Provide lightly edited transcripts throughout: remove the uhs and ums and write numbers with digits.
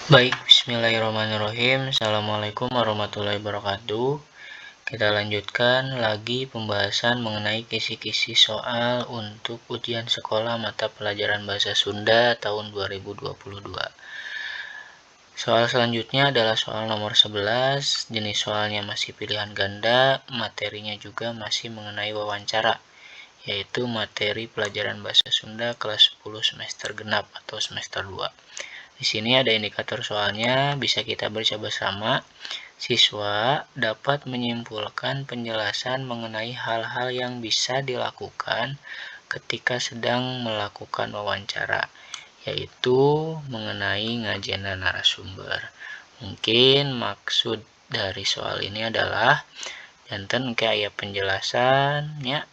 Baik, bismillahirrahmanirrahim. Assalamualaikum warahmatullahi wabarakatuh. Kita lanjutkan lagi pembahasan mengenai kisi-kisi soal untuk ujian sekolah mata pelajaran Bahasa Sunda tahun 2022. Soal selanjutnya adalah soal nomor 11, jenis soalnya masih pilihan ganda, materinya juga masih mengenai wawancara, yaitu materi pelajaran Bahasa Sunda kelas 10 semester genap atau semester 2. Di sini ada indikator soalnya, bisa kita baca bersama. Siswa dapat menyimpulkan penjelasan mengenai hal-hal yang bisa dilakukan ketika sedang melakukan wawancara, yaitu mengenai ngajena narasumber. Mungkin maksud dari soal ini adalah janten kayak penjelasannya,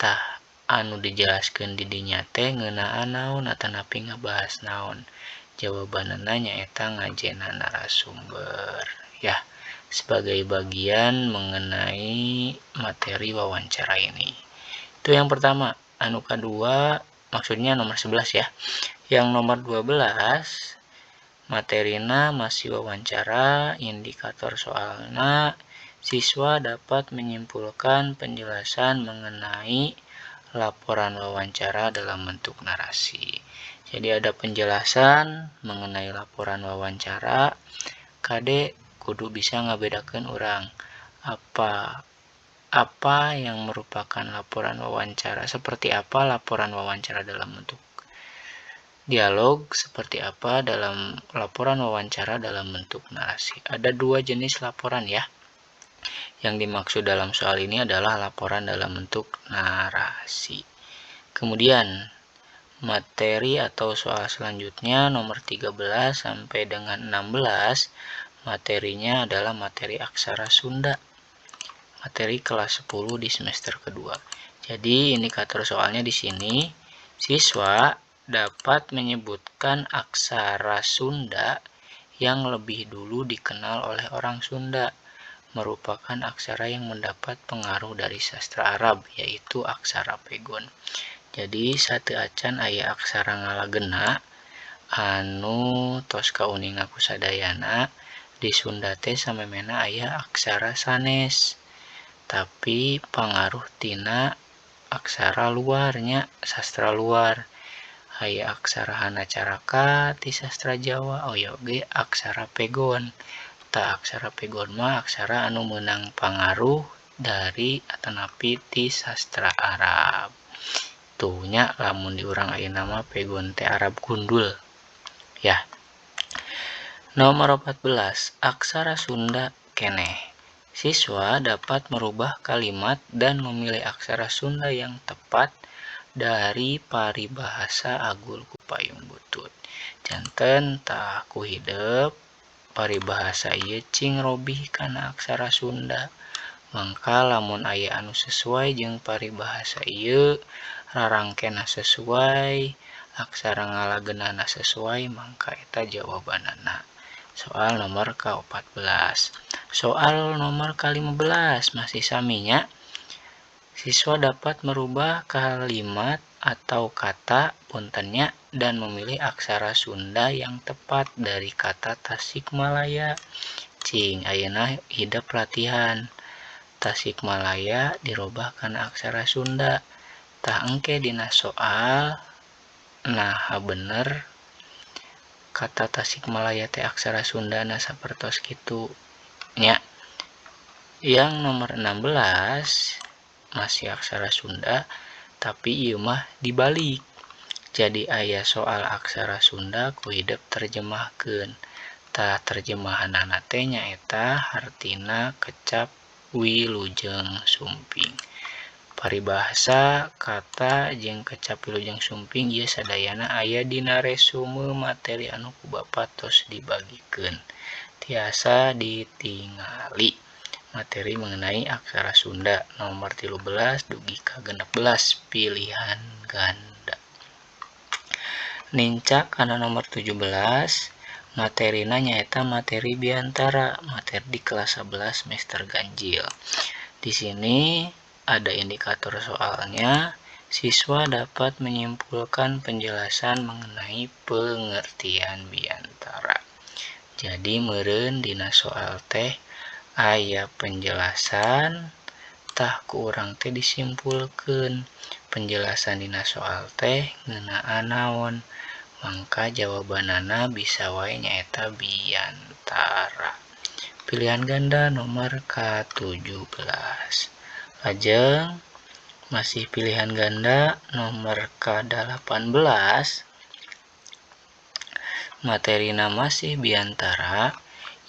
tah anu dijelaskan di dinya teh ngeunaan naon atanapi ngebahas naon. Jawabanana nyaeta ngajena narasumber ya, sebagai bagian mengenai materi wawancara ini. Itu yang pertama. Anu kedua maksudnya nomor 11 ya. Yang nomor 12 materina masih wawancara, indikator soalna siswa dapat menyimpulkan penjelasan mengenai laporan wawancara dalam bentuk narasi. Jadi ada penjelasan mengenai laporan wawancara, kade kudu bisa ngabedakeun urang apa apa yang merupakan laporan wawancara, seperti apa laporan wawancara dalam bentuk dialog, seperti apa dalam laporan wawancara dalam bentuk narasi. Ada dua jenis laporan ya. Yang dimaksud dalam soal ini adalah laporan dalam bentuk narasi. Kemudian materi atau soal selanjutnya nomor 13 sampai dengan 16 materinya adalah materi aksara Sunda. Materi kelas 10 di semester kedua. Jadi indikator soalnya di sini siswa dapat menyebutkan aksara Sunda yang lebih dulu dikenal oleh orang Sunda, merupakan aksara yang mendapat pengaruh dari sastra Arab, yaitu aksara Pegon. Jadi sateuacan aya aksara ngalagena anu tos kauninga ku sadayana, di Sunda teh samemehna aya aksara sanes, tapi pangaruh tina aksara luarnya, sastra luar. Aya aksara Hanacaraka ti sastra Jawa, oge aksara Pegon. Tah, aksara Pegon mah aksara anu meunang pangaruh dari atanapi ti sastra Arab. Tuh nya, lamun di urang ayeuna mah Pegon teh Arab gundul ya. Nomor 14, aksara Sunda keneh. Siswa dapat merubah kalimat dan memilih aksara Sunda yang tepat dari paribahasa agul ku payung butut. Janten tah ku hidep paribahasa ieu cing robih kana aksara Sunda. Mangka lamun aya anu sesuai jeung paribahasa ieu, rarangkena sesuai, aksara ngalagenana sesuai, mangka eta jawabanana. Soal nomor ke-14. Soal nomor ke-15 masih saminya. Siswa dapat merubah kalimat atau kata puntennya dan memilih aksara Sunda yang tepat dari kata Tasikmalaya. Cing, ayeuna hidep latihan. Tasikmalaya dirobah kana aksara Sunda. Tah, engke dina soal nah bener kata Tasikmalaya teh aksara Sundana sapertos kitu nya. Yang nomor 16 masih aksara Sunda, tapi ieu mah dibalik. Jadi aya soal aksara Sunda ku hidep terjemahkeun. Tah, terjemahanana teh nyaeta hartina kecap wilujeng sumping. Paribahasa, kata jeung kecap wilujeng sumping ieu sadayana aya dina resume materi anu ku Bapak tos dibagikeun. Tiasa ditingali materi mengenai aksara Sunda nomor 13 dugi ka 16 pilihan ganda. Nincak kana nomor 17, materina nyaeta materi biantara, materi di kelas 11 semester ganjil. Di sini ada indikator soalnya, Siswa dapat menyimpulkan penjelasan mengenai pengertian biantara. Jadi meureun dina soal teh aya penjelasan, tah ku urang teh disimpulkeun penjelasan dina soal teh ngeunaan naon, mangka jawabanana bisa wae nyaeta biantara. Pilihan ganda nomor K17. Lajeng masih pilihan ganda nomor K18, materina masih biantara,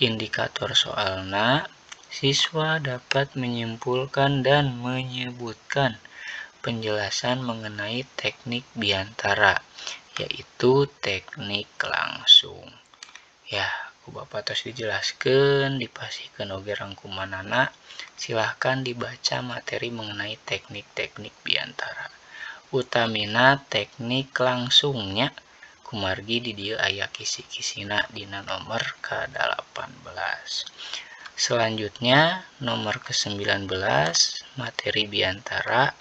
indikator soalna siswa dapat menyimpulkan dan menyebutkan penjelasan mengenai teknik biantara, yaitu teknik langsung. Ya, ku Bapak tos dijelaskeun, dipasihkeun oge rangkumanana. Silahkan dibaca materi mengenai teknik-teknik biantara. Utamina teknik langsungnya, kumargi di dieu aya kisi-kisina dina nomor K18. Selanjutnya nomor ke-19, materi biantara,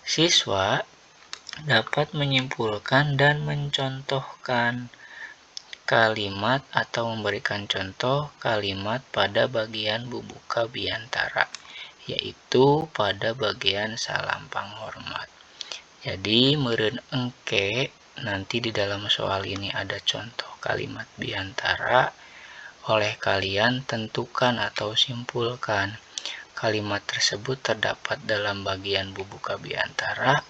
siswa dapat menyimpulkan dan mencontohkan kalimat atau memberikan contoh kalimat pada bagian bubuka biantara, yaitu pada bagian salam panghormat. Jadi meureun engke nanti di dalam soal ini ada contoh kalimat biantara, oleh kalian tentukan atau simpulkan kalimat tersebut terdapat dalam bagian bubuka biantara,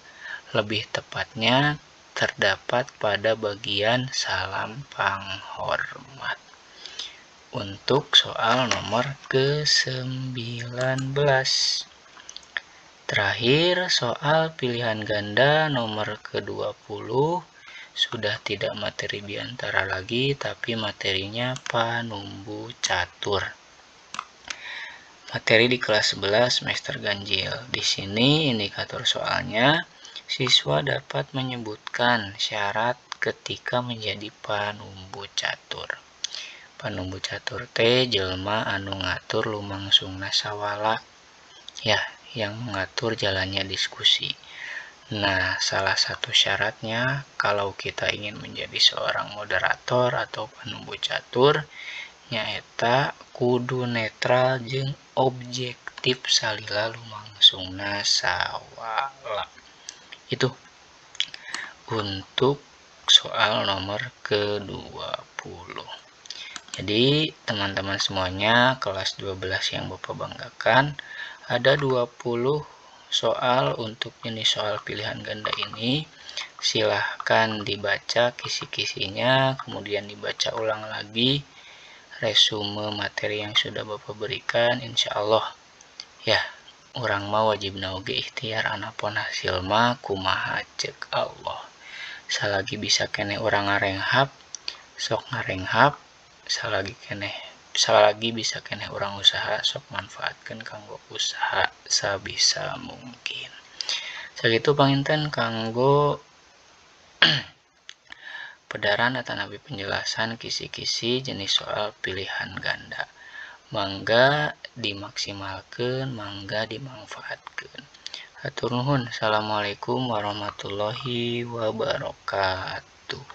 lebih tepatnya terdapat pada bagian salam panghormat. Untuk soal nomor ke-19. Terakhir, soal pilihan ganda nomor ke-20 sudah tidak materi biantara lagi, tapi materinya panumbu catur. Materi di kelas 11 semester ganjil. Di sini indikator soalnya siswa dapat menyebutkan syarat ketika menjadi panumbu catur. Panumbu catur teh jelma anu ngatur lumangsungna sawala, ya, yang mengatur jalannya diskusi. Nah, salah satu syaratnya kalau kita ingin menjadi seorang moderator atau panumbu catur nyaeta kudu netral jeung objektif salila lumangsungna sawala. Itu untuk soal nomor ke-20. Jadi teman-teman semuanya kelas 12 yang Bapak banggakan, ada 20 soal untuk jenis soal pilihan ganda ini. Silahkan dibaca kisi-kisinya, kemudian dibaca ulang lagi resume materi yang sudah Bapak berikan. Insya Allah ya, urang mah wajibna oge ikhtiar, anapun hasil mah kumaha cek Allah. Salagi bisa keneh urang ngarenghap, sok ngarenghap, salagi bisa keneh urang usaha, sok manfaatkeun kanggo usaha sabisa mungkin. Sakitu panginten kanggo pedaran atanapi penjelasan kisi-kisi jenis soal pilihan ganda. Mangga dimaksimalkeun, mangga dimanfaatkeun. Hatur nuhun. Assalamualaikum warahmatullahi wabarakatuh.